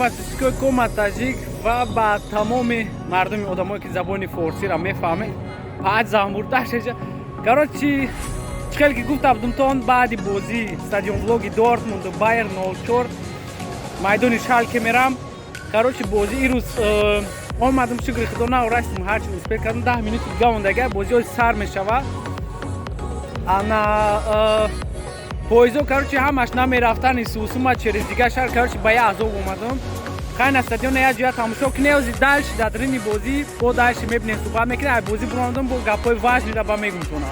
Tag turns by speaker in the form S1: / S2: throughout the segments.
S1: Подписчикои Кома Таҷик ва ба тамоми мардуми одамое, ки забони форсиро мефаҳмед. Паҷ замбурташеҷа. Короче, чӣ хеле ки гуфта будумтон, баъди бозӣ стадион влоги Дортмунду Байер 04 майдони Шалке мерам. Короче, бозӣ ирӯз омадам, шукри худо, нав расидем, ҳарчи успел кардам, 10 минути дига мондага, бозиҳо сар мешава. Ана поездо, короче, ҳамаш намерафтани сусума через дига шаҳр, короче, ба я азоб омадам. Хай, на стадиона як ҷоя тамошо кунем, ози дальше дар рини бозӣ бо дальше мебинем, суҳбат мекунем. Ай бозӣ буромадам, бо гапҳои важныйра ба мегумтона.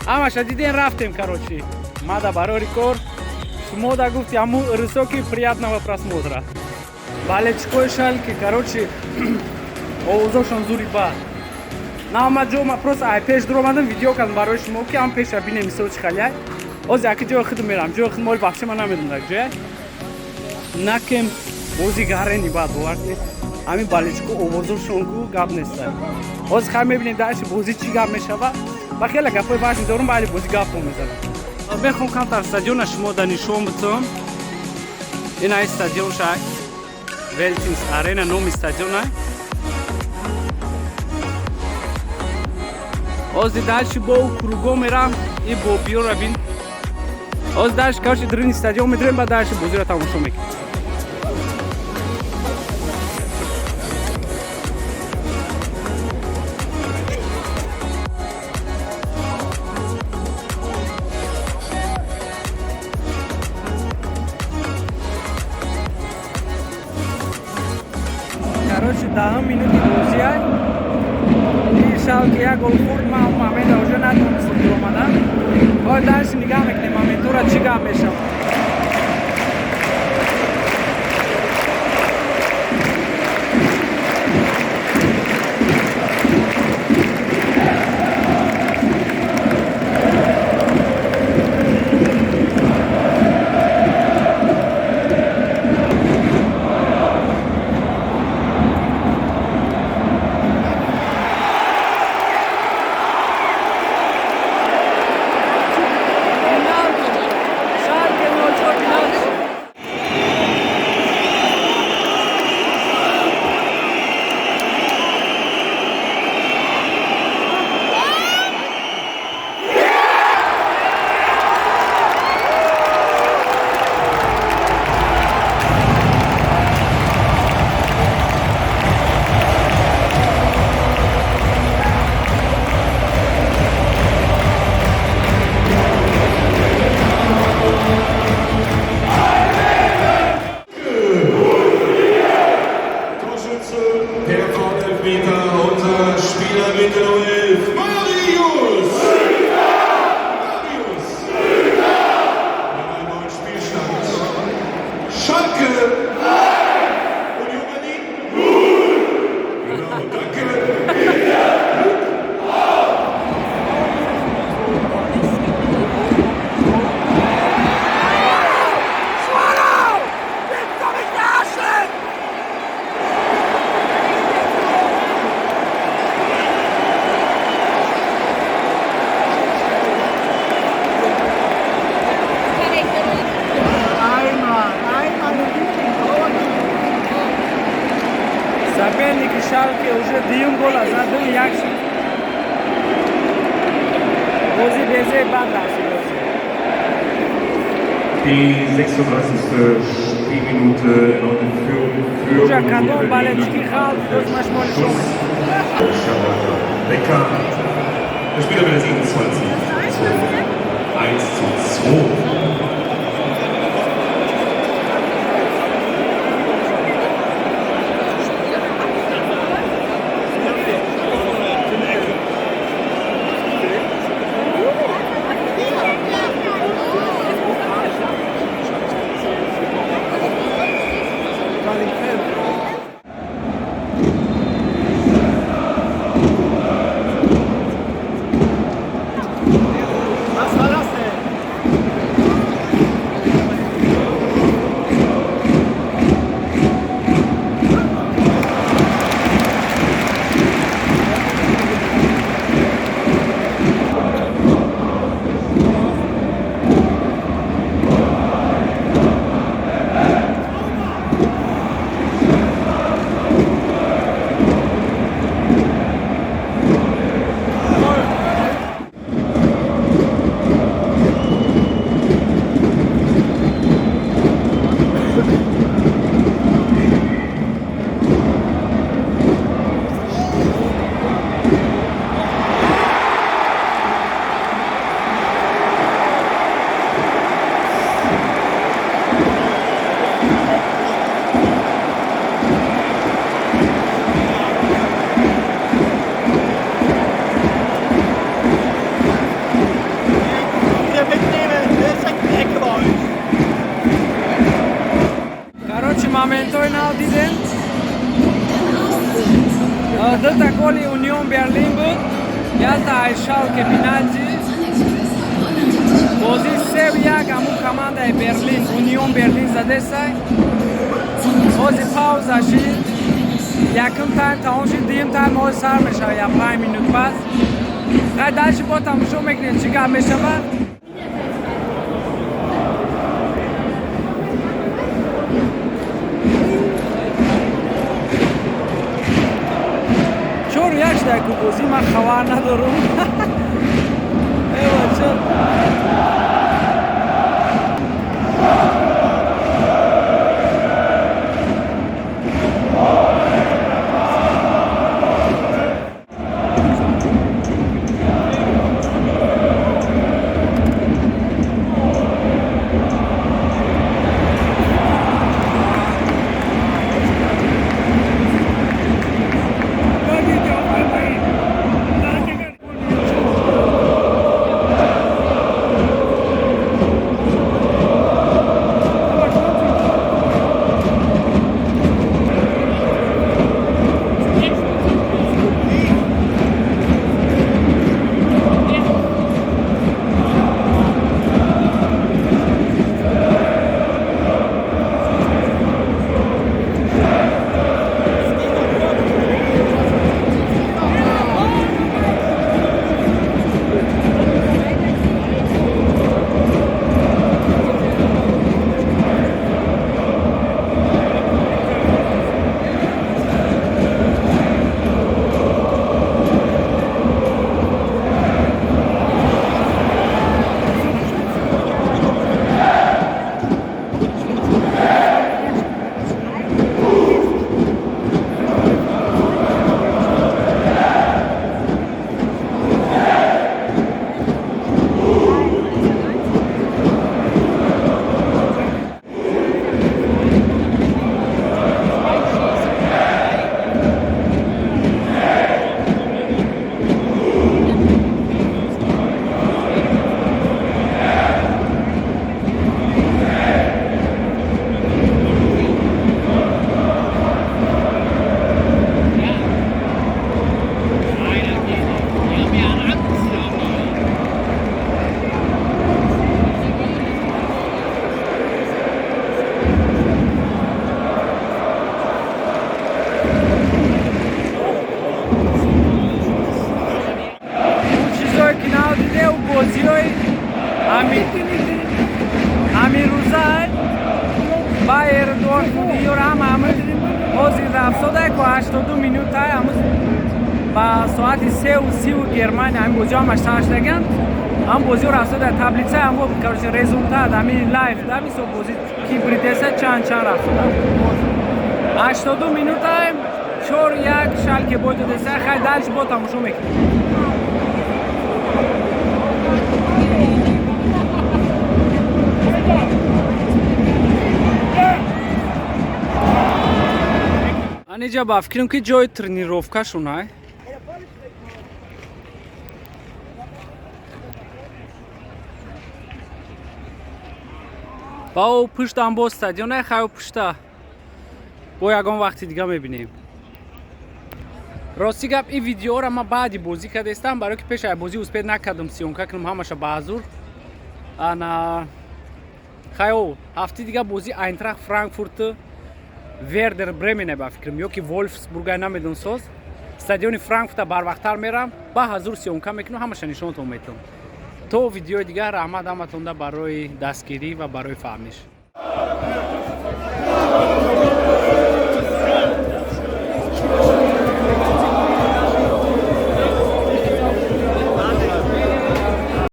S1: Ҳамаша дидем, рафтем, короче. Мада барори кор, шумо да гуфти ҳаму рисоки, приятного просмотра. Болельщикои Шалке, короче, овозошон зури бад. На, ма ҷо ма просто ай пеш дуромадам, видео кардам барои шумо, ки ҳам пеша бинем, мисол, чӣ халияй. Оз яки ҷои худ мерам, ҷои худ моли вообще ма намедонам дар ҷоя. Накем бози гарени бад, бовар кунед. Ҳамин болельщико овозошон ку гап неста. Ҳозир хай мебинем дальше бозӣ чӣ гап мешава. Ба хеле гапҳои важный дорум, баъди бозӣ гапҳо мезанам. Мехоҳам камтар стадиона шумо да нишон битам. Ин ай стадион шай. Велтинс Арена номи стадиона. Ҳозир дальше бо круго мерам и бо биёра бин. Ҳозир дальше, короче, дрини стадион медурем, баъд дальше бозиро тамошо мекунем. Короче, 10-ум минути бозиай. Шалке як гол хӯрд, ман он момента уже натонистам дуромадан. Ҳол дальше нигаҳ мекунем моментора, чӣ гап мешавад. Пеналти! Шалке 04, пеналти!
S2: Torschütze per Foulelfmeter, unser Spieler mit der Nummer 11, Marius! Marius! Wir haben einen neuen Spielstand. Schalke! Union Berlin? Genau, danke.
S3: Willst du mich verarschen?
S1: Einmal, einmal. Соперники Шалке уже дуюм гола зад, 2-1 шуд. Бозӣ безе бад расид.
S2: Die 36. Spielminute, erneute Führung für
S1: Уже
S2: Union
S1: кадом
S2: Berlin.
S1: болельщики халқ дӯстмаш моли шумо.
S2: Schuss. Becker. Der Spieler mit der 27 zu 1:2.
S3: Was war das denn?
S1: Нав дидем, дута голи Унион Берлин буд, якта ай Шалке пеналти. Бозӣ 3-1, ҳамун командаи Берлин, Унион Берлин задесай. Ҳозир пауза шид, якум тайм тамом шид, дуюм тайм ҳозир сар мешавад як 5 минут пас. Хай, дальше бо тамошо мекунем, чӣ гап мешавад. 4-1 шуда ку бозӣ, ман хабар надорам. Эва, чор. Чизое ки нав дидеу, бозиҳои ҳамин рӯза, Байер, Дортмунд, ёр ҳама ҳама ҳозир рафтода ку 82 минутай, ҳамуз ба соати 3:30 Германия ҳамин бозиҳо ҳамаш сар шудаганд. Ҳам бозиҳо рафтода, таблица ҳамо, короче, результат ҳамин лайв да мисол бозӣ ки бридеса, чанд чанд рафтода. 82 минутай, 4-1 Шалке бой додеса. Хай, дальше бо тамошо мекунем. Аниҷа ба фикрам, ки ҷои тренировкашонай. Ба о пуштам боз стадионай. Хай, пушта бо ягон вақти дига мебинем. Рости гап, ин видеоро ман баъди бозӣ кардастам, барое ки пеш аз бозӣ успеть накардам съёмка кунам ҳамаша баҳазур. Ана хай, о ҳафти дига бозӣ Айнтрахт Франкфурт, Вердер Бремене ба фикрам, ё ки Волфсбургай, намедон соз. Стадиони Франкфурта барвақттар мерам, ба ҳазур съёмка мекунам, ҳамаша нишонтон метавон. То видеои дигар, раҳмат ҳаматонда барои дастгирӣ ва барои фаҳмиш.